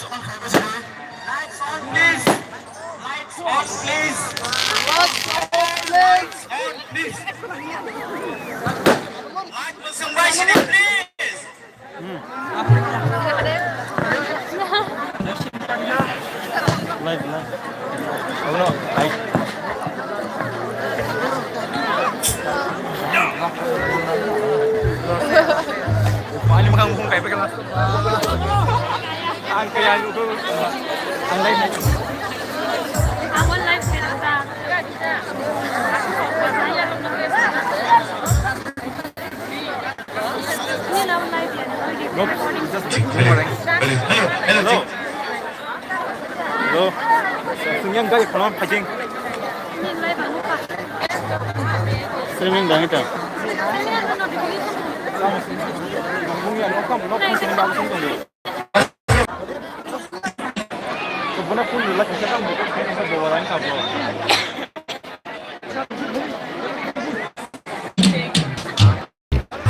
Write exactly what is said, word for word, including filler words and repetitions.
Lights on, please. Lights on, please. Lights on, please. Light, please. Live, live. Abono, hai. Ani makhang bukhung kaipai kala. Ang kaya ang uko. Ang live na. Ang live na ta. Hello. Hello. Hello. Sing yang gari kono pajing. Streaming dang ita. Mung ya lokam lokam sing dang sing dang. Buna pun lagi kita kan bukan kayak apa bawa lain apa.